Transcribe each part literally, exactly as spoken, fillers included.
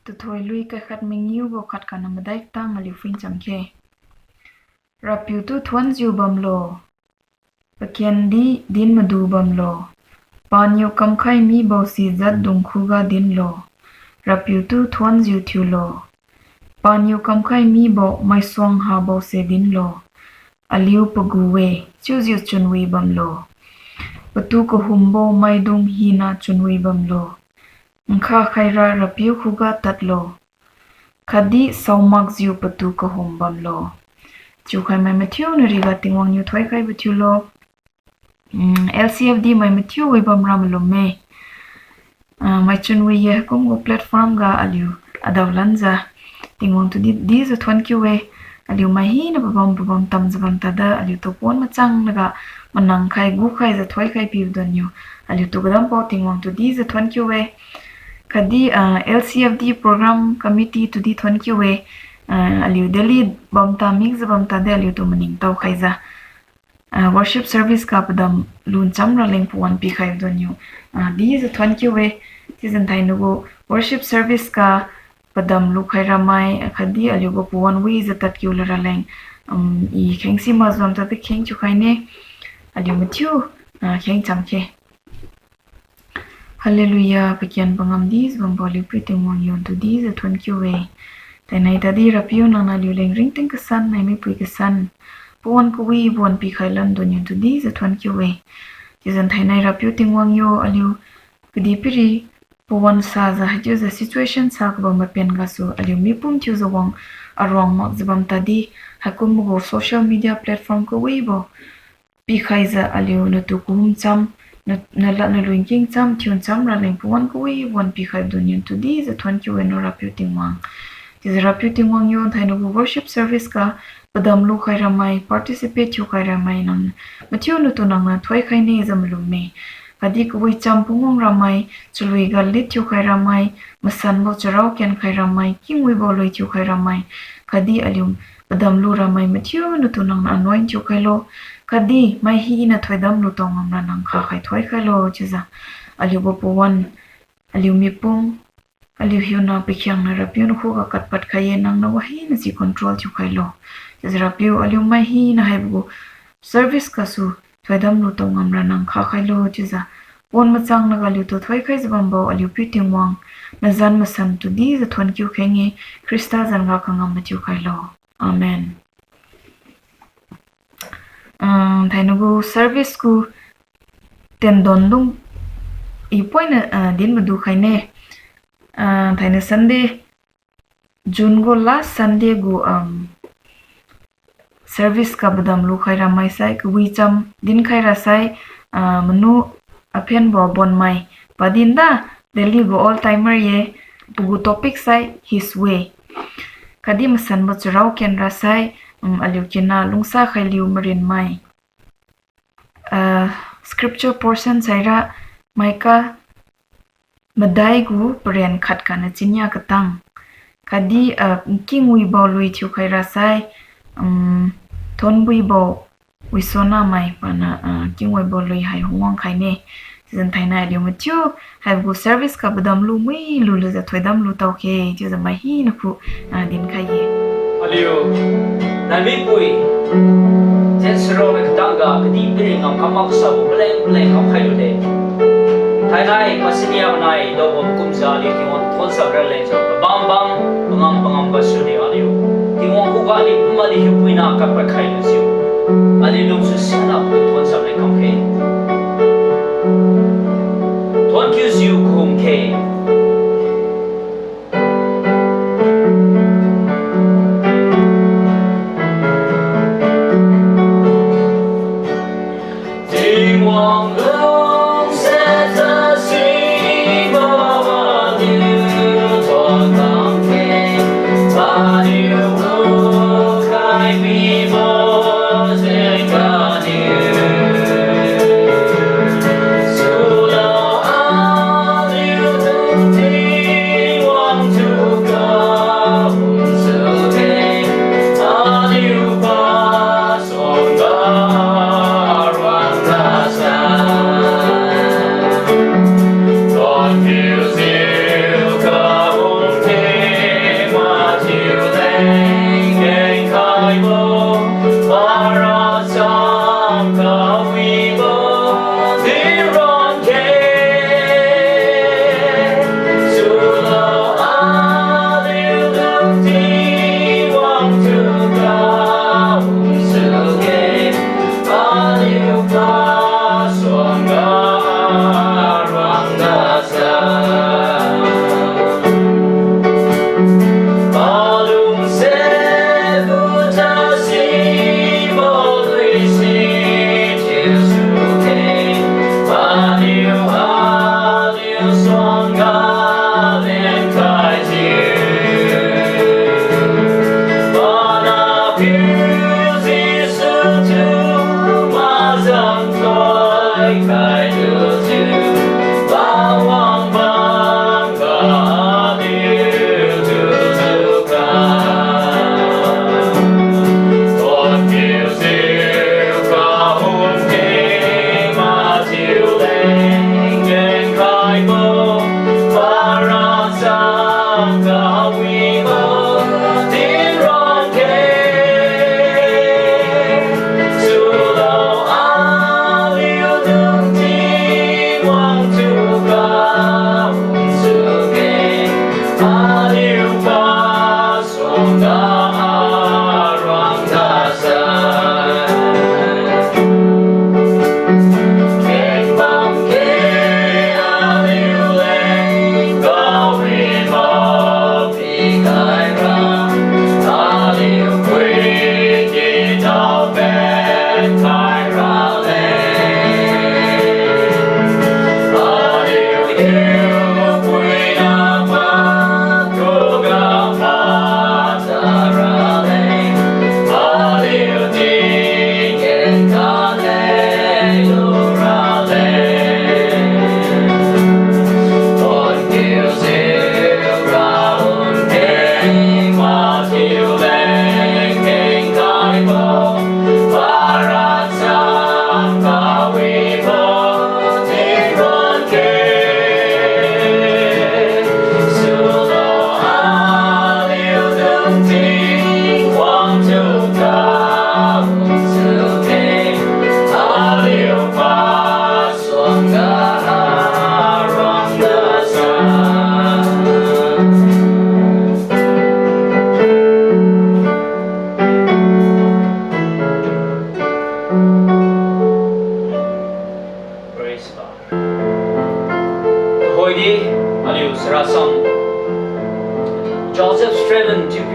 Tuthoi lui kaikhat mangiubo khat kana madai katang aliu phuicham khe. RAPIU tu thuonjiu bamlo, pakhendi din madu bamlo, paniu kamkhai mibose jatdung khuga dinlo, RAPIU tu thuonjiu thiulo, paniu kamkhai mibo maisuang habose dinlo, aliu pagu-e, chiujiu chunwi bamlo, patu kahumbo maidung hina chunwi bamlo, nkha khaira RAPIU khuga tadlo, khatdi saomakjiu patu kahum bamlo. Chiukhai mai mathiu nariga Tingwang niu thoikhaibo thiulo. Mm, L C F D mai mathiu wi bamra malumme. Ah, maichun wi ye kumgu platform ga aliu adao lanjiu Tingwang tu di, dijiu thuon kiu-e. Aliu mai hina pabam pabam tamjiu bam tadi aliutu pon machang naga manang khai gukhaijiu thoikhai pibo donniu aliutu kadampao Tingwang tu dijiu thuon kiu-e. Khatdi, ah, L C F D program committee tu di thuon kiu-e. Ah, aliu Delhi bam ta mikjiu bam tadi aliutu maningtao khaijiu ah, worship service ga padam luncham raleng pawan pikhaibo donniu, ah, dijiu thuon kiu-e. Chiujiu thainagu worship service ga padam lukhai ramai, ah, khatdi aliugu pawan wijiu tadkiu la raleng, um, i kheng si majuang tadi kheng chiukhaine, aliu mathiu, ah, kheng cham khe. Hallelujah, pakhiang pangam dijiu bambo aliu piu Tingwang yontu dijiu thuon kiu-e. Thainai tadi RAPIU nangniu aliu leng ringting kasan, nai mipui kasan, pawan kawi pawan pikhai lamdon yontu dijiu thuon kiu-e. Chiujiu thainai RAPIU Tingwang yo aliu kadihpiri pawan sajiu haichiujiu situation sa kabam mapen gasu aliu mipum thiujiu wang aruang makjiu bam tadi, haikumbo gu social media platform kawibo pikhaijiu aliu natu kahum cham, na, nalad nalun king cham, thiun cham raleng pawan kawi pawan pikhaibo donniu tu dijiu thuon kiu-e no RAPIU Tingwang. Chiujiu RAPIU Tingwang yo thainagu worship service ga padam lukhai ramai, participate thiukhai ramai nang mathiu natu nangniu thoikhaine jiu malumme. Khatdi kawicham pungwang ramai, chalui ga lead thiukhai ramai, masanbo charao kenkhai ramai, kingwibo lui thiukhai ramai, khatdi aliu padam lu ramai mathiu natu nangniu anoint thiukhailo, khatdi mai hina thoidam lu tao ngamra nang khakhai thoikhailo chiujiu. Aliugu pawan, aliu mipum, aliu hiuna pakhiangna RAPIU nakhuga kadpad khai ye nangniu wahina si control thiukhailo. Chiujiu RAPIU aliu mai hina haibo gu service gasu thoidam lu tao ngamra nang khakhai lo chiujiu. Pon machang naga aliutu thoikhaijiu bambo aliu piu Tingwang, nazan masan tu dijiu thuon kiu kheng-e, Khrista zan ga kangam mathiu khailo. Amen. Ah, thainagu service gu tendon dung i poina, ah, din madu khaine. Ah, thaina Sunday, June gu last Sunday gu, um, service ga padam lukhai ramai sai, kawicham dinkhai ra sai, ah, manu aphenbo Bonmai padin da, Delhi gu old timer ye, pagu topic sai His Way. Khatdi masanbo charao ken ra sai, um, aliu kina lungsa khailiu marinmai. Ah, scripture portion saira Micah madai gu paren khat gana chinia katang. Khatdi, ah, kingwibo lui thiukhai ra sai, um, Thonbuibo Wisonamai pana, ah, kingwibo lui hai hungwang khaine. Chiujiu thainai aliu mathiu haibo gu service ga padam lu mui lulujiu thoidam lu tao khe chiujiu mai hina khu, ah, dinkhai ye. Aliu naimipui Jen Saro mai katang ga kadihpiri ngamkam maksabo paleng paleng kamkhai lude. Thainai pasinia manai daobo kumjiu aliu Tingwang thuon sap ralengjiu pabam bam pangam pangam gasu di aliu Tingwang khuga aliu pum aliu hiupuina kadpad khai lujiu aliu lungsu siana patu thuon sap leng kamkhe. Thuon kiujiu kahum khe.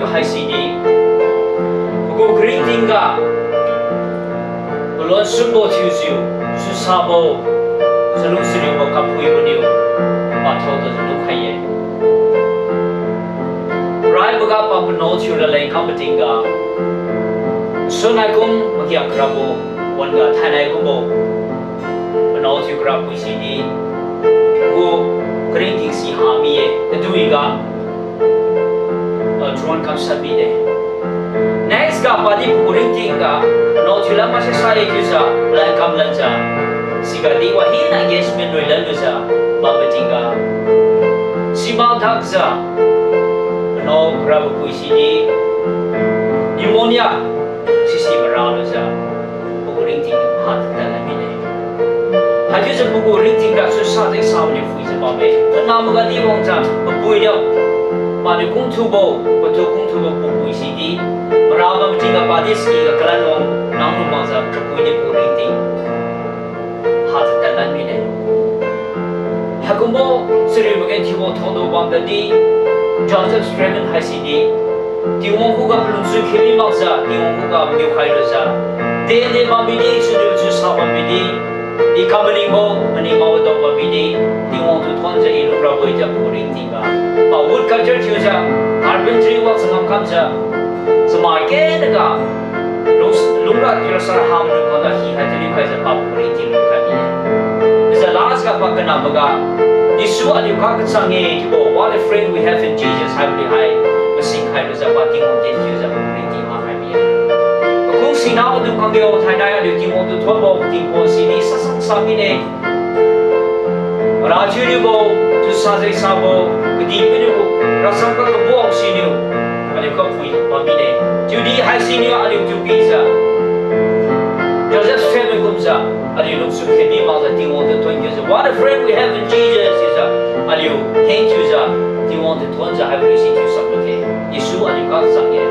Haisidi, pagu karingting ga, palon sumbo thiujiu, susabo, chalung chariubo kapuiboniu, pathao tu chalung khai-e. Raiboga pa panao thiu raleng kam pating ga, sunnai kum magiang karabo, wan-ga thainai kumbo, panao thiu karapui sidi, gu karingting si ha mi-e, tadui ga, ah, throne kamshat mide. Next ga padi pagu ringting ga, panao thiu lam masi sai chiujiu, lan kam lanjiu. Sigadi wahina engagement rui lanlujiu, bam pating ga. Simak thakjiu, panao karabo pui sidi, pneumonia, sisi mara lujiu, pagu ringting ha tadlan mide. Haichiujiu pagu ringting gasu sa jeng sa mani phuijiu bamme. Panao magadi wangjiu, papui niu, paniu kungthubo, patu kungthubo papui sidi, mara bam pating ga padi siki ga kalan wang, nang lu makjiu, papui niu pagu ringting ha tadlan mide. Haikumbo chariu magen thiubo thaodo bam tadi, Joseph Spreadman haisidi, Tingwang khuga palungsu khimi makjiu, Tingwang khuga maniu khai lujiu. Dende bam midi, chuniu chusa bam midi, i kam maningbo, maning makbo dao bam midi, Tingwang tu thuonjiu i lungrabo-e jiu pagu ringting ga. Pa wood cutter thiujiu, carpentry work changam kamjiu, chamai kenaga, lung, lungra tiura sara ha manung khuga hi hai taliu khaijiu pa pagu ringting khai mide. Chiujiu last ga pa kanamboga, Jesu aliu kha kachang-e chiubo, what a friend we have in Jesus, haibo hai, masing khai lujiu pa Tingwang ten thiujiu pagu ringting ha khai mide. Pakung sina adu kangdeo thainai aliu Tingwang tu thuonbo tingpon sidi sasang sa mine. Rachiu niubo, chusa jeng sabo, kadihpiribo, rasam ka kabo siniu, aliu kapui bam mide. Chiudi haisiniu aliu tu pijiu, Joseph Spreadman kumjiu, aliu lungsu khimi makjiu Tingwang tu thuon kiujiu, what a friend we have in Jesus, chiujiu, aliu thank you jiu, Tingwang tu thuonjiu haibo si thiu sam lakge. Jesu aliu kha kachang-e.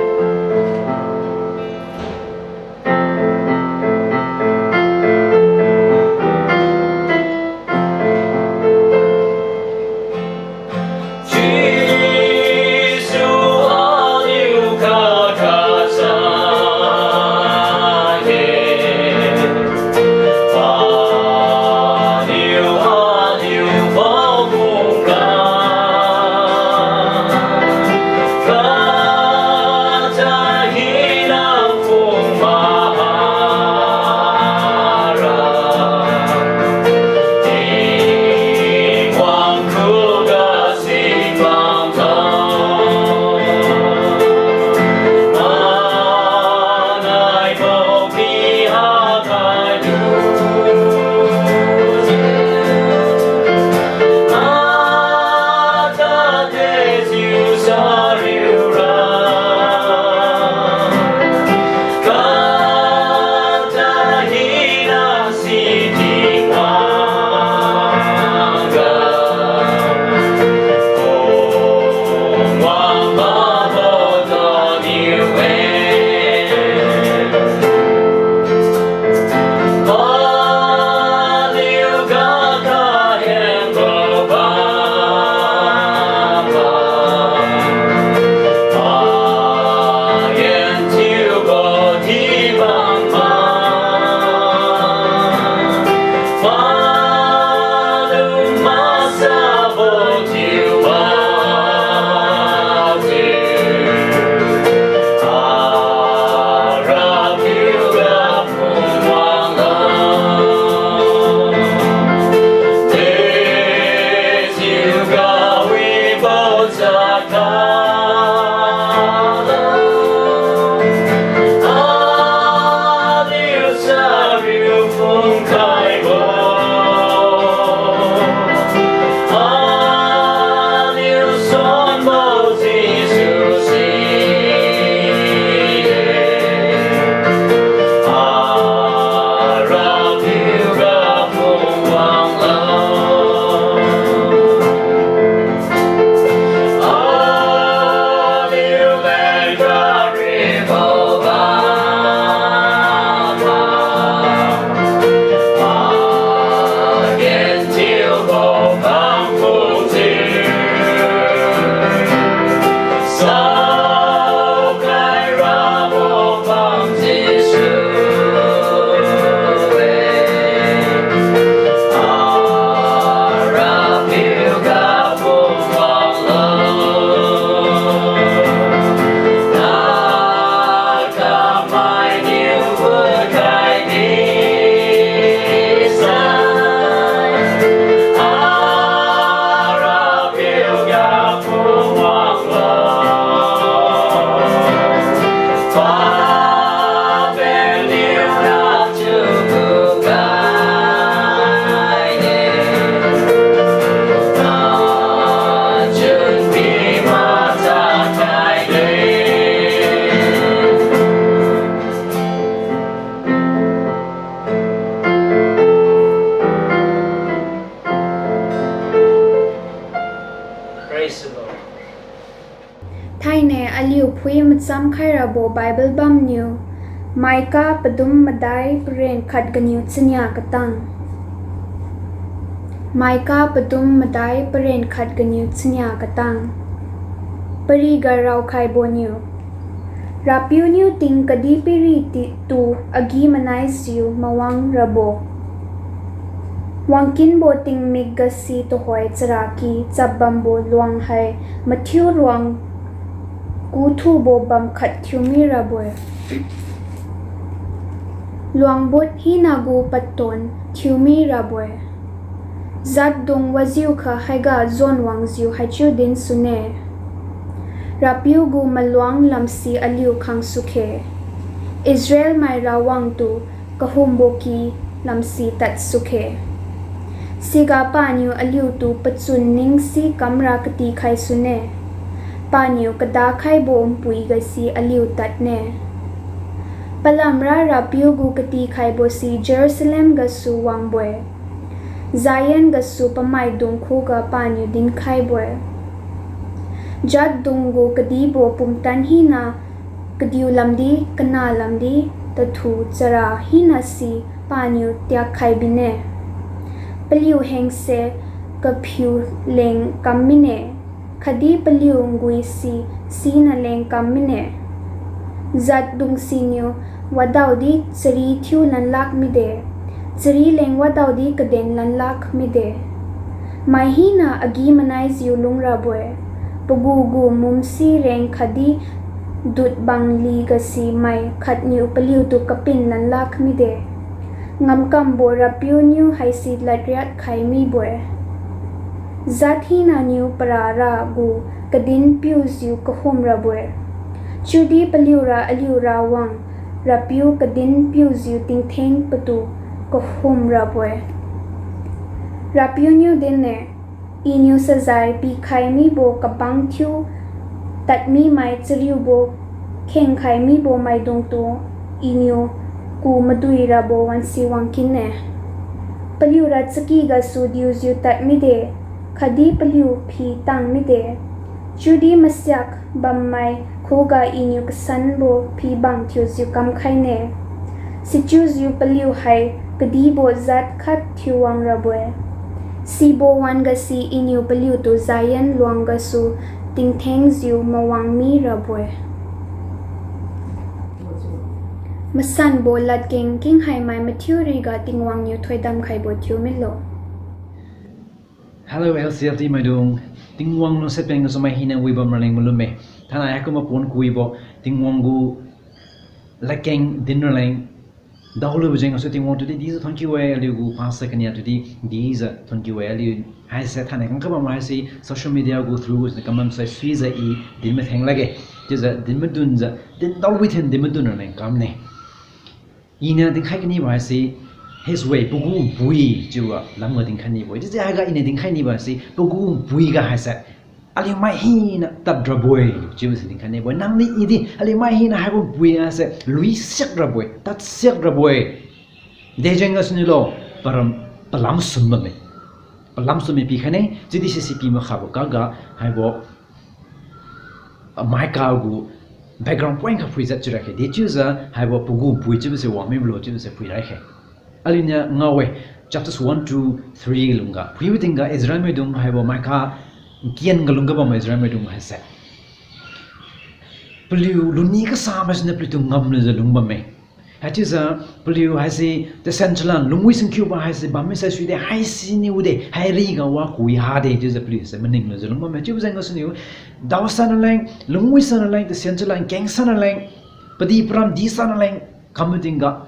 Macham khairabo Bible bamniu, Micah padum madai paren khat ganiu chania katang. Micah padum madai paren khat ganiu chania katang. Pariga raokhaibo niu. RAPIU niu tingkadi piri ti tu agi-manaijiu mawang rabo. Wangkinbo tingmik gasi tuhoi charaky chapbambo luang hai mathiu ruang kuthubo bam khat thiumi rabo-e. Luangbut hinagu paton thiumi rabo-e. Jatdung wajiukha haiga jonwangjiu haichiu din sune. RAPIU gu maluang lamsi aliu khang sukhe. Israel mai Rawangtu kahumbo ky lamsi tad sukhe. Siga paniu aliutu pachun ningsi kamra katikhai sune. Paniu kadakhaibo npui gasi aliu tadne. Palamra RAPIU gu katikhaibo si Jerusalem gasu wangbo-e. Zion gasu pamaidung khuga paniu dinkhaibo-e. Jatdung gu kadibo pumtan hina kadiu lamdi, kana lamdi, tathu chara hina si paniu tiakkhai bine. Paliu hengse kaphiu leng kam mine, khatdi paliu ngui si sina leng kam mine. Jatdung siniu wadaodi chari thiu lanlak mide, chari leng wadaodi kaden lanlak mide. Mai hina agi-manaijiu lungrabo-e, pagu gu mumsi reng khatdi dut bang li gasi mai khatniu paliutu kapin lanlak mide. Ngamkambo RAPIU niu haisi ladriat khai mibo-e. Jat hinaniu parara gu kadin piujiu kahum rabo-e. Chiudi paliura aliu Rawang RAPIU kadin piujiu tingtheng patu kahum rabo-e. RAPIU niu din-e, Iniu sajai pikhai mibo kabang thiu tadmimai chariubo khengkhai mibo maidungtu Iniu ku madui rabo wansi wangkinne. Paliura chaky gasu diujiu tad mide, khatdi paliu phi tang mide. Chiudi masiak bammai khuga Iniu kasanbo phibang thiujiu kamkhaine. Sichiujiu paliu hai kadibo jat khat thiu wang rabo-e. Sibo wan-gasi Iniu paliutu Zion luang gasu tingthengjiu mawang mi rabo-e. Masanbo ladkeng kenghaimai mathiu riga Tingwang niu thoidam khaibo thiu milo. Hello, L C F D maidung. Tingwang lungsiat pen gasu mai hina wi bam raleng malumme. Thainai haikumbo pon kuibo, Tingwang gu ladkeng din raleng daolubo jeng gasu Tingwang tudi dijiu thonkiu-e, aliu gu pastor kania tudi dijiu thonkiu-e, aliu haise thainai kang kabam haise social media gu through gu kamam sai suijiu i din matheng lakge. Chiujiu din madunjiu, din daolui then din madun raleng kamne. Iniu dinkhai kanibo haise, his way, pagu npui chiubo lamga dinkhai nibo-e. Chiujiu haiga iniu dinkhai nibo haise, pagu npui ga haise aliu mai hina tad rabo-e, chiubo si dinkhai nibo-e. Nangdi idi aliu mai hina haibo npui ga se luisiak rabo-e, tadsiak rabo-e. Dejeng gasuniulo, param, palamsum bamme. Palamsum mi pikhaine, chiudi sisi pi makhabo kaga, haibo Micah gu background point kha phuijiu chiu rakhe. Dechiujiu haibo pagu npui chiubo se wang mibolo chiubo se phui rakhe. Aliuniu ngao-e, chapters one to three lungga. Phuibo tingga Israel maidung haibo Micah nkian ga lungga bam Israel maidung haise paliu luni kasa maisuniu paliutu ngamlujiu lungbamme. Haichiujiu paliu haise, tasen chalan, lungwi singkiubo haise bammi sai suide, haisiniu de, hairiga wa kuihade chiujiu paliu se maninglujiu lungbamme. Chiubo jeng gasuniu, daosana leng, lungwisana leng, tasen chalan, kengsana leng, padi param disana leng, kambo tingga,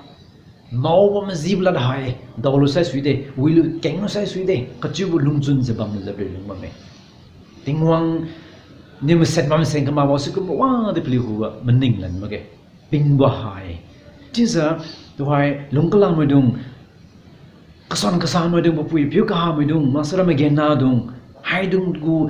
maobo majibo lad hai, daolu sai suide, wilu kenglu sai suide, kachiubo lungchunjiu bamlujiu paliu lungbamme. Tingwang niu maset bam seng kamakbo sikumbo wadi paliu khuga maninglan makge. Pingbo hai. Chiujiu, tuhoi lungkalan maidung, kasan kasan maidung, papui piu kaha maidung, maksara magennadung, haidung gu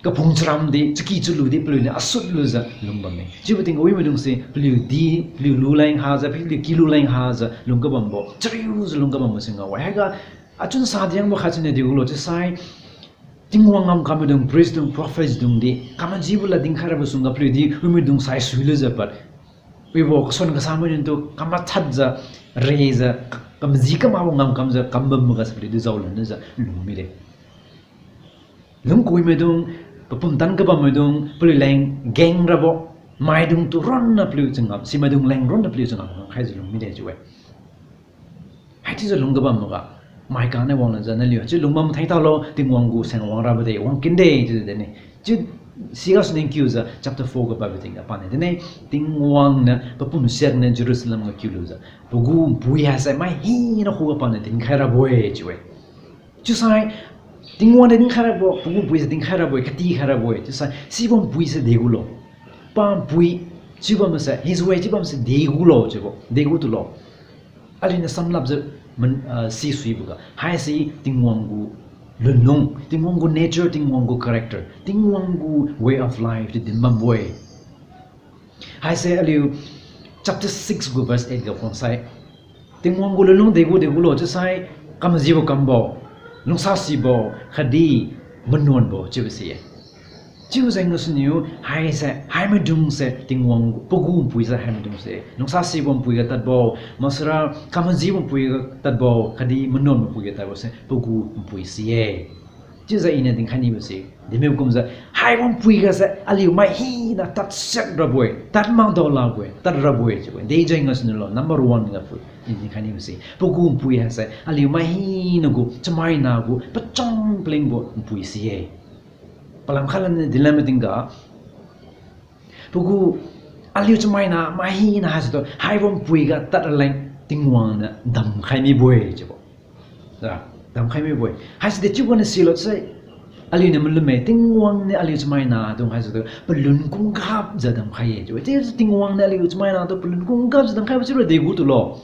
kaphung charamdi, chaky chaludi paliuniu asut lujiu lungbamme. Chiubo tingga wi maidungse paliudi, paliu luleng hajiu, paliu kilu leng hajiu lungga bambo, chariujiu lungga bambo si ngao-e. Haiga achun sadiangbo khat siniu diulo chiusai, Tingwang ngamkam maidung, priest dung, prophets dung di, kamajibo lad dinkhai rabo sungga paliu di, wimaidung saisui lujiu pad. Wibo kasuan kasa maidung tu, kamathatjiu, rejiu, kamaji kamakbo ngamkamjiu, kambam maga sa paliu di jaolan lujiu, lung mide. Lungkui maidung, papumtan kabam maidung, paliu leng geng rabo, maidung tu ronna paliu changam, si maidung leng ronna paliu changam, ngamkhaijiu lung mide chiu-e. Haichiujiu lung kabam maga, Micah niu wanglujiu naliu, chiu lungbam thengtalo, Tingwang gu seng wangrabo de, wangkin de, chiujiu dinne. Chiu sigasu ningkiujiu, chapter four ga pabo tingga paniu dinne, Tingwang niu papum siakniu Jerusalem ga kiulujiu, pagu npui haise mai hina khuga paniu dinkhai rabo-e chiu-e. Chiusai, Tingwang niu dinkhai rabo, pagu npui se dinkhai rabo-e, katikhai rabo-e. Chiusai, sibo npui se degulo. Pa npui, chiubam se, his way, chiubam se degulo, chiubo, degu tulo. Aliuniu samlapjiu, man, ah, sisuiboga. Haise Tingwang gu lunlung, Tingwang gu nature, Tingwang gu character, Tingwang gu way of life, chiu dinbambo-e. Haise aliu chapter six gu verse eight ga phunsai. Tingwang gu lunlung degu degulo chiusai, kamajibo kambo, lungsasibo, khatdi manuanbo chiubo si-e. Chiubo jeng gasuniu, haise, hai maidung se, Tingwang gu, pagu npui se hai maidung se. Lungsasibo npui ga tadbo, maksara kamajibo npui ga tadbo, khatdi manuanbo npui ga tadbo se, pagu npui si-e. Chiujiu iniu dinkhai nibo se, dinmibo kumjiu, haibo npui gase aliu mai hina tadsiak rabo-e, tad makdao lakbo-e, tad rabo-e chiubo-e. Dejeng gasuniulo, number one ga pui, iniu dinkhai nibo se, pagu npui haise aliu mai hina gu chamaina gu pachang palingbo npui si-e. Palam khatlan niu dinlan matingga, pagu aliu chamaina mai hina haisitu, haibo npui ga tad raleng Tingwang niu damkhai mibo-e chiubo. Damkhai mibo-e. Haisi dechiubo niu silo sai, aliuniu malumme, Tingwang niu aliu chamaina dung haisitu palun kumgapjiu damkhai-e chiu-e. Chiujiu Tingwang niu aliu chamaina tu palun kumgapjiu damkhaibo chiura degu tulo.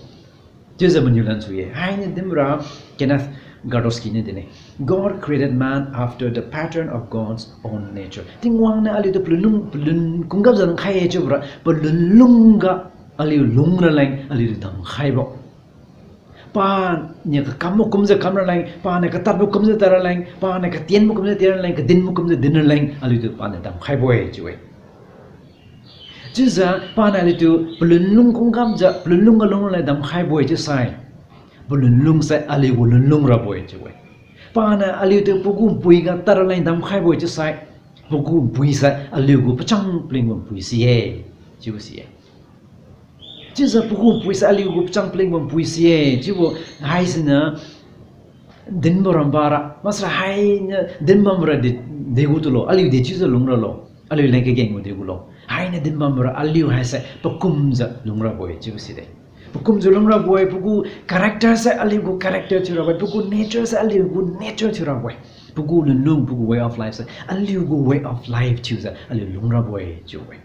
Chiujiu maniu lan sui-e. Hainiu dinbora Kenneth Gardosky niu dinne, God created man after the pattern of God's own nature. Tingwang niu aliutu palun, palun kumgapjiu damkhai-e chiubora, palun lungga aliu lung raleng aliutu damkhaibo. Paniu kakambo kumjiu kam raleng, paniu katadbo kumjiu tad raleng, paniu katienbo kumjiu tien raleng, kadinbo kumjiu din raleng, aliutu paniu damkhaibo-e chiu-e. Chiujiu paniu aliutu palun lung kumgapjiu, palun lungga lung raleng damkhaibo-e chiusai, palun lung sai aliugu lunlung rabo-e chiu-e. Paniu aliutu pagu npui ga tad raleng damkhaibo-e chiusai, pagu npui sai aliugu pachang palingbo npui si-e, chiubo si-e. Chiujiu pagu npui sai aliugu pachang palingbo npui si-e chiubo haisiniu dinbo rambara, maksara hainiu dinbamra de, degu tulo, aliu dechiujiu lungralo, aliu leng kagengbo degulo. Hainiu dinbamra aliu haise pakumjiu lungrabo-e chiubo side. Pakumjiu lungrabo-e, pagu character sai aliugu character thiurabo-e, pagu nature sai aliugu nature thiurabo-e. Pagu lunlung, pagu way of life sai aliugu way of life thiujiu aliu lungrabo-e chiu-e.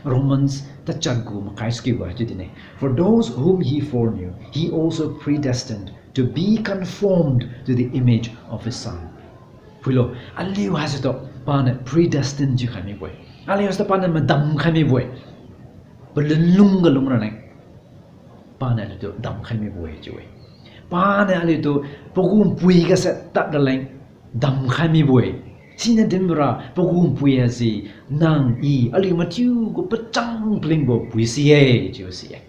Romans tachat gu makai skiu ga chiu dinne, For those whom he foreknew, he also predestined to be conformed to the image of his Son. Phuilo, aliu haisitu paniu predestined thiukhai mibo-e. Aliu haisitu paniu madamkhai mibo-e. Palun lungga lung raleng paniu aliutu damkhai mibo-e chiu-e. Paniu aliutu pagu npui gase tad raleng damkhai mibo-e. Siniu dinbora pagu npui haise nang, i, aliu mathiu gu pachang palingbo npui si-e chiu si-e.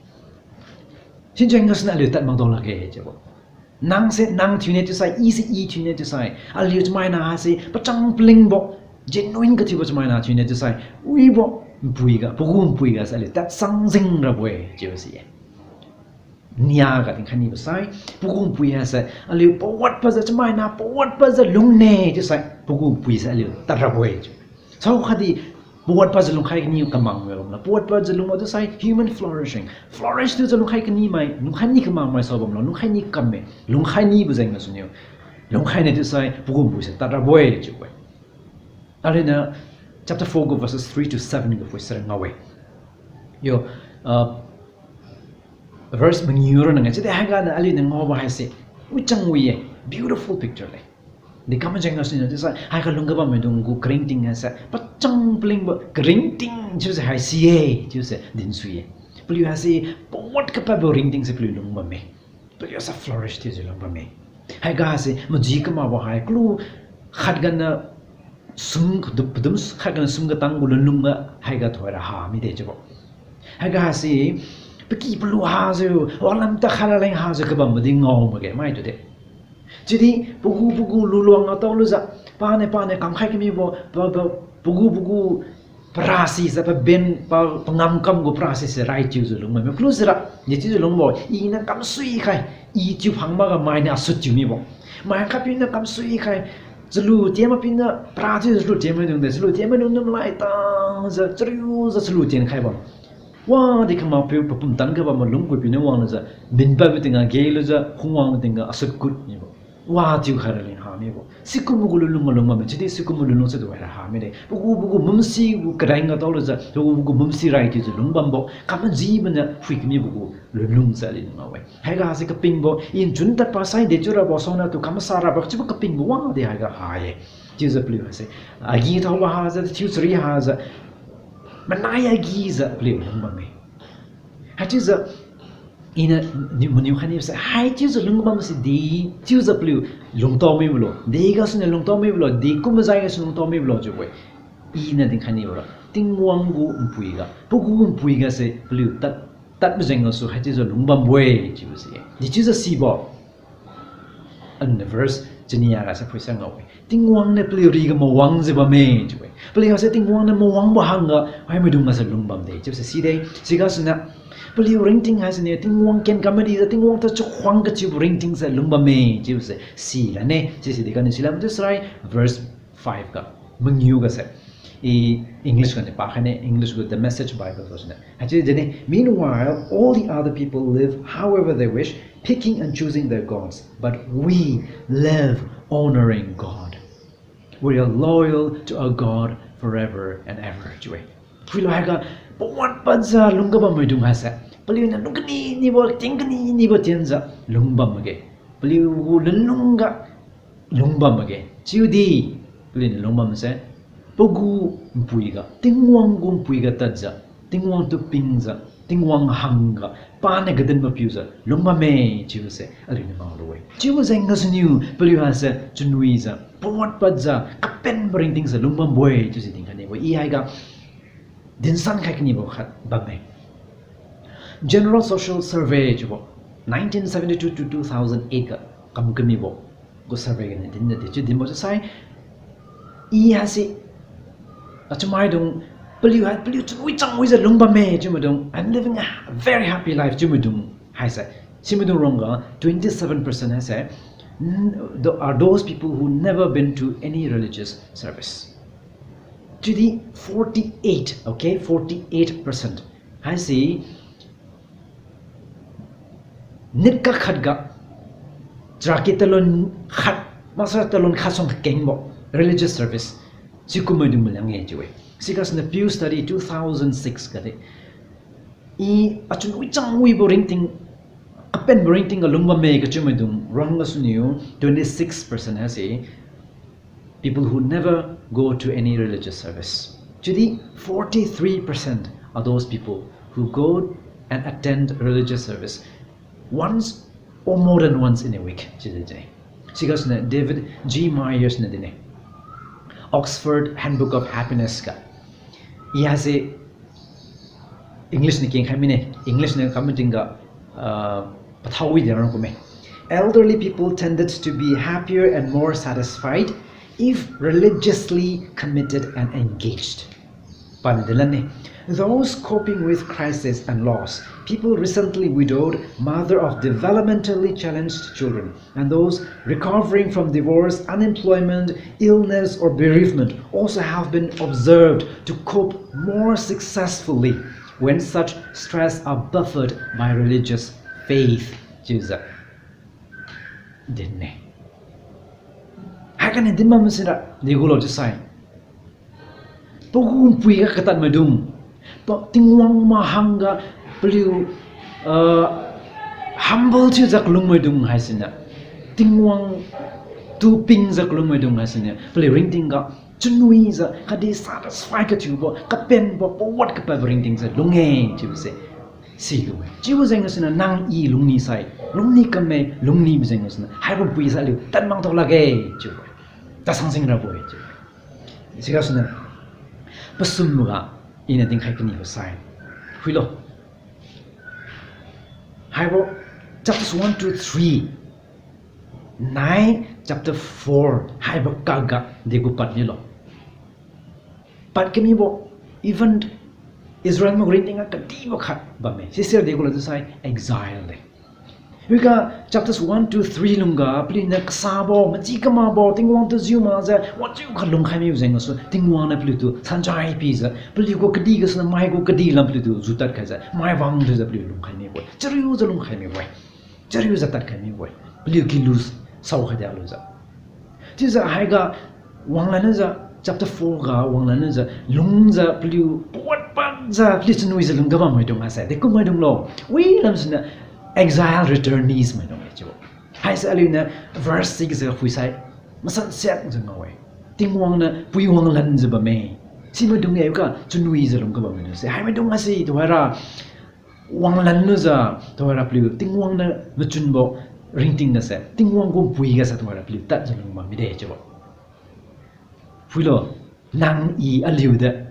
Sijeng gasuniu aliu tad makdao lakge chiubo. Nang se nang thiune chiusai, i se i thiune chiusai, aliu chamaina haise pachang palingbo, genuine kathiubo chamaina thiune chiusai, wibo npui ga, pagu npui gase aliu tad sangjing rabo-e chiu si-e. Nia ga dinkhai nibo sai, pagu npui haise aliu pawat pajiu chamaina, pawat pajiu lungne chiusai, pagu npui sai aliu tad rabo-e chiu. Saokhatdi pawat pajiu lungkhai kani kamang mai bamlo, pawat pajiu lungbo chiusai human flourishing, flourish thiujiu lungkhai kani mai, lungkhai ni kamang mai sao bamlo, lungkhai ni kamme, lungkhai nibo jeng gasuniu, lungkhai ne chiusai pagu npui sai tad rabo-e chiu-e. Aliuniu chapter four gu verses three to seven ga phuisai ngao-e. Yo, ah, verse mangiu ronna ngai, chiudi haiganiu aliuniu ngaobo haise wichang wi-e, beautiful picture le. Dekam majeng gasuniu chiusai, haiga lungga bammaidung gu karingting haise pachang palingbo karingting chiuse haise-e chiuse dinsui-e. Paliu haise pawat kapadbo ringting se paliu lung bamme. Paliu sa flourish thiujiu lung bamme. Haiga se maji kamakbo hai kalu khatganiu sum, padum khatganiu sum katang gu lunlung ga haiga thoira ha mide chiubo. Haiga hase, paky palu hajiu, wanglam tad khaira leng hajiu kabambo di ngao makge mai tu de. Chiudi pagu pagu luluang atao lujiu, paniu paniu kamkhai kamibo, pa, pa, pagu pagu parasi jiu, paben, pa, pangam kam gu parasi se rai thiujiu lung mai. Maklu sira, ni thiujiu lungbo, iniu kamsui khai, i thiu phang makga mainiu asut thiu mibo. Mai khat piuniu kamsui khai, chalu tien ma piuniu, para thiujiu chalu tien maidung de, chalu tien maidung niu malai tangjiu, chariujiu chalu tien khai bam. Wadi kama piu papum tan kabam malung kui piuniu wanglujiu, minpadbo tingga gelujiu, khungwang tingga asut kut mibo. Wa thiu khaira leng ha mibo. Sikum gu lunlung malung bamme, chiudi sikum gu lunlung se duhaira ha mide. Pagu pagu mumsi gu kadain ga taolujiu, pagu pagu mumsi rai thiujiu lung bambo, kamajibo niu phui kamibo gu lunlung se aliu ngao-e. Haiga se kapingbo, i nchun tadpa sai dechiu rabo saoniu tu kamasa rabo chiubo kapingbo wadi haiga ha-e. Chiujiu paliu haise, agi thaobo hajiu, thiu chari hajiu, manai agijiu paliu lung bamme. Haichiujiu, iniu, niu, maniu khainiu se, haichiujiu lung bam se di, chiujiu paliu lungtao mibo lo, degasuniu lungtao mibo lo, dekum majai gasu lungtao mibo lo chiubo-e. Iniu dinkhai nibo ra, Tingwang gu npui ga, pagu npui ga se paliu tad, tadbo jeng gasu haichiujiu lung bambo-e chiubo se-e. Dechiujiu sibo Aliuniu verse chinia ga se phuisa ngao-e. Tingwang niu paliu riga mawangjiu bamme chiu-e. Paliu haise Tingwang niu mawangbo hangga haimaidung gase lung bamde chiubo se side. Sigasuniu paliu ringting haisiniu Tingwang ken kam madijiu Tingwang tu chakhuang kathiubo ringting se lung bamme chiubo se silane. Sisi di kaniu sila matu sarai verse five ga, mangiu gase. I English ganiu pakhaine, English gu The Message Bible ga siniu. Haichiu dinne, meanwhile, all the other people live however they wish, picking and choosing their gods. But we live honoring God. We are loyal to our God forever and ever, chiu-e. Phuilo haiga, pawat padjiu lungga bammaidung haise, paliuniu lung kani nibo, ting kani nibo tienjiu lung bam makge. Paliu gu lunlung ga lung bam makge. Chiudi, paliuniu lung bamse, pagu npui ga, Tingwang gu npui ga tadjiu, Tingwang tu pingjiu, Tingwang hangga, paniu kadin mapiujiu lung bamme chiubose aliuniu ngaolu-e. Chiubo jeng gasuniu paliu haise chunwijiu, pawat padjiu, kapenbo ringtingse lung bambo-e chiuse dinkhai nibo-e. I haiga dinsan khai kanibo khat bamme. General Social Survey chiubo, nineteen seventy-two to two thousand eight ga kam kamibo gu survey ganiu dinna de chiu dinbo chiusai, i haise, achiu maidung, paliu hai paliu chunwi changwijiu lung bamme chiu maidung, I'm living a very happy life chiu maidung haise, si maidung ruangga twenty-seven percent haise, n-, tho-, are those people who never been to any religious service. Chiudi forty-eight, okay, forty-eight percent haise, nit kakhat ga, charaki talon khat, maksara talon khat suang kakengbo religious service sikum maidung malang-e chiu-e. Sigasuniu Pew Study two thousand six gadi, i achunwi changwibo ringting, kapenbo ringting ga lung bamme kachiu maidung ruang gasuniu twenty-six percent haise, people who never go to any religious service. Chiudi forty-three percent are those people who go and attend religious service once or more than once in a week chiujiu dinne. Sigasuniu David G. Myers niu dinne, Oxford Handbook of Happiness ga, i haise English niu kengkhai mine, English niu kam matingga, ah, pathao wi dinra kumme. Elderly people tended to be happier and more satisfied if religiously committed and engaged. Paniu dinlanne. Those coping with crisis and loss, people recently widowed, mother of developmentally challenged children, and those recovering from divorce, unemployment, illness, or bereavement also have been observed to cope more successfully when such stress are buffered by religious faith. Chiujiu dinne. Haiganiu dinbam sira, digulo chiusai, pagu npui ga katad maidung, pa Tingwang mahangga paliu, ah, humble thiujiu kalung maidung haisiniu, Tingwang tu pingjiu kalung maidung haisiniu paliu ringtingga chunwijiu khatdi satisfy kathiubo, kapenbo, pawat kapadbo ringtingse lung-e chiubose silu-e. Chiubo jeng gasuniu nang i lungni sai, lungni kamme, lungnibo jeng gasuniu haibo npui sai aliu tadmang tao lakge chiu-e. Tasang jing rabo-e chiu. Sigasuniu pasumboga iniu dinkhai kanibo sai, phuilo. Haibo chapters one to three, nai chapter four haibo kaga degu pad milo. Pad kamibo, even Israel mai gu ringting ga kadibo khat bamme. Sisai degu la chiusai exile de. Wiga chapters one to three lungga paliuniu kasabo, maji kamakbo, Tingwang tu jiu makjiu, wajiukha lungkhai mibo jeng gasu Tingwang niu paliutu sanjai pijiu, paliu gu kadi gasuniu mai gu kadi lam paliutu jutad khaijiu, mai wang thiujiu paliu lungkhai mibo-e. Chariujiu lungkhai mibo-e. Chariujiu tadkhai mibo-e. Paliu kilu saokhai dialujiu. Chiujiu haiga wanglan lujiu, chapter four ga wanglan lujiu, lungjiu paliu pawat padjiu paliu chanuijiu lung kabam maidung haise dekum maidunglo. Wi lam siniu exile returnees maidung-e chiubo. Haise aliuniu verse six ga phuisai, masan siakjiu ngao-e. Tingwang niu pui wanglanjiu bamme. Simaidung-e ga chanuijiu lung kabam maidungse. Haimaidung haise tuhoira wanglan lujiu, tuhoira paliu Tingwang niu machunbo ringting gase, Tingwang gu pui gase tuhoira paliu tadjiu lung bam mide chiubo. Phuilo, nang i aliu de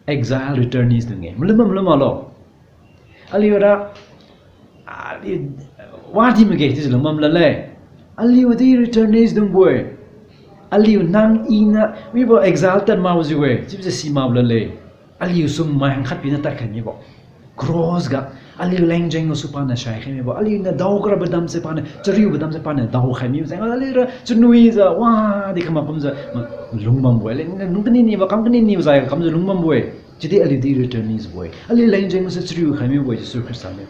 exile returnees dung-e. Malum ma, malum malo. Aliura, aliu, wadi makge chiujiu lung bam lale. Aliudi returnees dungbo-e. Aliu nang i niu wibo exile tad makbo jiu-e, chiujiu simakbo lale. Aliu sum mai hangkhat piniu tadkhai mibo, cross ga, aliu leng jeng gasu paniu shaikhai mibo, aliuniu daokarabo damse paniu, chariubo damse paniu daokhai mibo jeng aliura chanuijiu wadi kamak kumjiu lung bambo-e. Aliuniu lung kaninibo, kam kaninibo jai kamjiu lung bambo-e. Chiudi aliudi returnees bo-e. Aliu leng jeng gasu chariukhai mibo-e Jesu Khrista niu.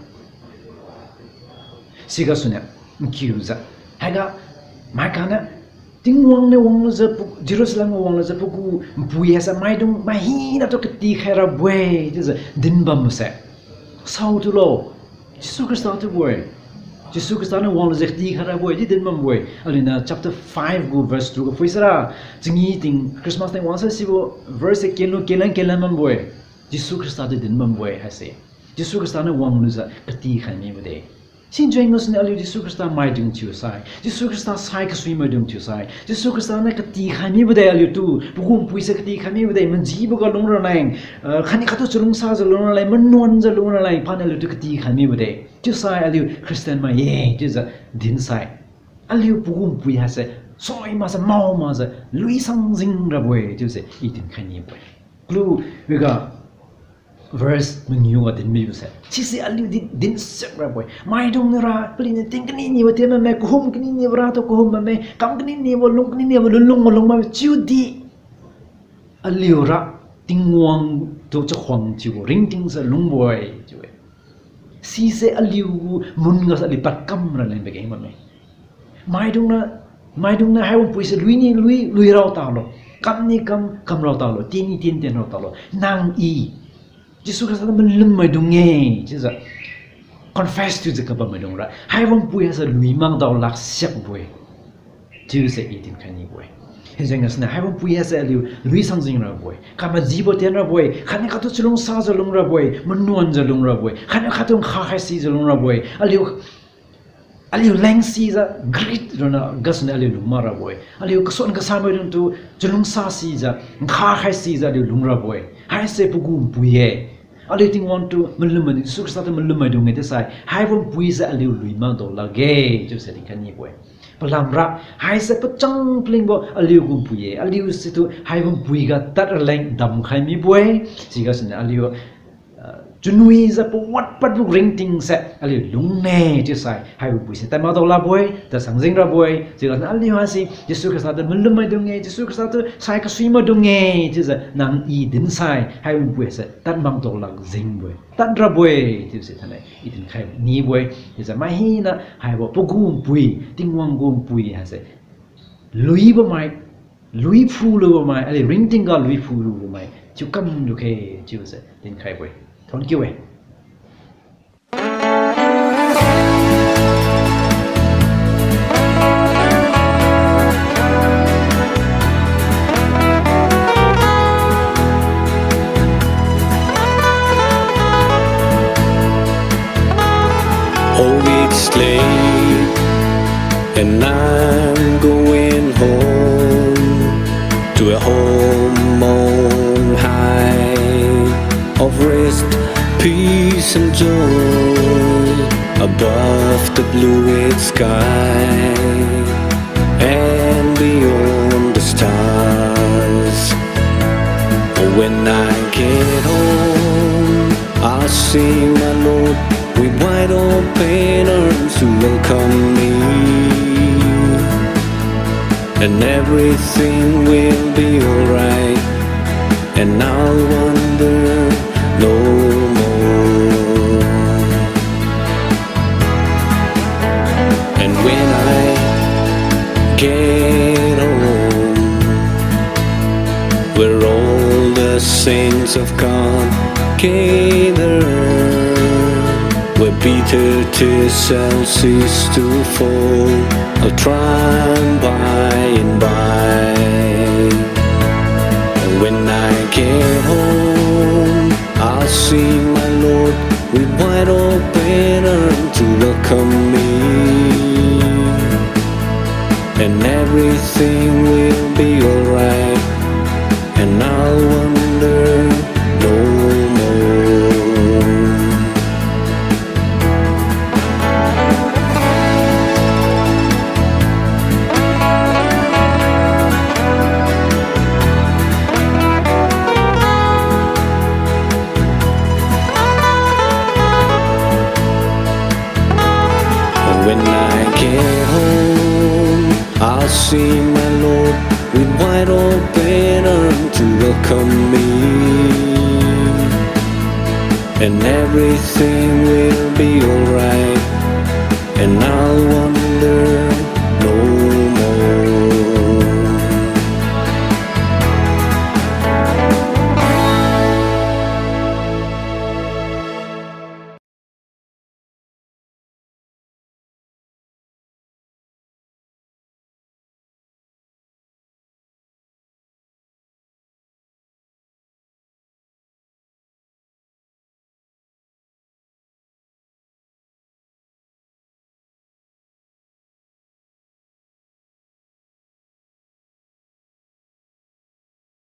Sigasuniu nkiujiu, haiga Micah niu, Tingwang niu wanglujiu pa, Jerusalem ga wanglujiu pagu npui haise maidung mai hinatu katikhai rabo-e chiujiu dinbambose, saotulo, Jesu Khrista tubo-e. Jesu Khrista niu wanglujiu katikhai rabo-e chiu dinbambo-e. Aliuniu chapter five gu verse two ga phuisara, changi ting Christmas ting wangsa sibo verse se kenlu kenlan kenlan bambo-e. Jesu Khrista tu dinbambo-e haise. Jesu Khrista niu wanglujiu katikhai mibo de. Sijeng gasuniu aliu Jesu Khrista maidung thiusai, Jesu Khrista sai kasui maidung thiusai, Jesu Khrista niu katikhai mibo de aliutu, pagu npuise katikhai mibo de, majiboga lung raleng, ah, khatni khattu chalungsajiu lung raleng, manuanjiu lung raleng, paniu aliutu katikhai mibo de. Chiusai aliu Christian mai ye chiujiu dinsai, aliu pagu npui haise soi makjiu, mao makjiu, lui sang jing rabo-e chiuse i dinkhai nibo-e. Clue, wiga verse mangiu ga dinbibose, sise aliudi dinsiak rabo-e. Maidung niura paliuniu ting kaninibo tien bamme, kahum kaninibo ratu kahum bamme, kam kaninibo, lung kaninibo lunlung malung bamme chiudi aliura Tingwang tu chakhuang thiubo ringtingse lungbo-e chiu-e. Sise aliugu mun gase aliu padkam raleng pageng bamme. Maidungniu, maidungniu haibo npuise lui ni lui, lui rao talo. Kam ni kam, kam rao talo. Tien ni tien, tien rao talo. Nang i Jesu Khrista niu malum maidung-e chiujiu confess thiujiu kabam maidung ra, haibo npui haise lui mak daolak siakbo-e chiuse i dinkhai nibo-e. Hijeng gasuniu haibo npui haise aliu lui sang jing rabo-e, kamajibo tien rabo-e, khatni khattu chalungsajiu lung rabo-e, manuanjiu lung rabo-e, khatni khattu nkha khai sijiu lung rabo-e, aliu, aliu leng sijiu greed ronna gasuniu aliu lung mak rabo-e. Aliu kasuan kasa maidungtu chalungsa sijiu, nkha khai sijiu aliu lung rabo-e. Haise pagu npui-e. Aliu Tingwang tu malum maidung, Jesu Khrista tu malum maidung-e chiusai, haibo npuise aliu lui mak daolakge chiuse dinkhai nibo-e. Palamra, haise pachang palingbo aliugu npui-e. Aliu situ haibo npui ga tad raleng damkhai mibo-e. Sigasuniu aliu, ah, chunwijiu pawat padbo ringtingse aliu lungne chiusai, haibo npuise tad mak daolakbo-e, tasang jing rabo-e. Sigasuniu aliu haise Jesu Khrista tu malum maidung-e, Jesu Khrista tu sai kasui maidung-e chiujiu nang i dinsai, haibo npuise tad mak daolak jengbo-e, tad rabo-e chiuse thainai i dinkhai nibo-e. Chiujiu mai hina haibo pagu npui, Tingwang gu npui haise lui bamai, lui phulo bamai, aliu ringting ga lui phulo bamai chiu kamlu khe chiuse dinkhaibo-e. Thank you-e. Whole week's late and I'm going home. Home on high, of rest, peace and joy, above the blue-red sky and beyond the stars. When I get home, I'll see my Lord with wide open arms to welcome me. And everything will be alright, and I'll wonder no more. And when I get home, where all the saints of God gather, where bitter tears shall cease to fall, a triumph by and by. When I get home, I'll see my Lord with wide open arms to welcome me. And everything will be alright, and I'll wonder no more. When I get home, I'll see my Lord with wide open arms to welcome me. And everything will be alright, and I'll wonder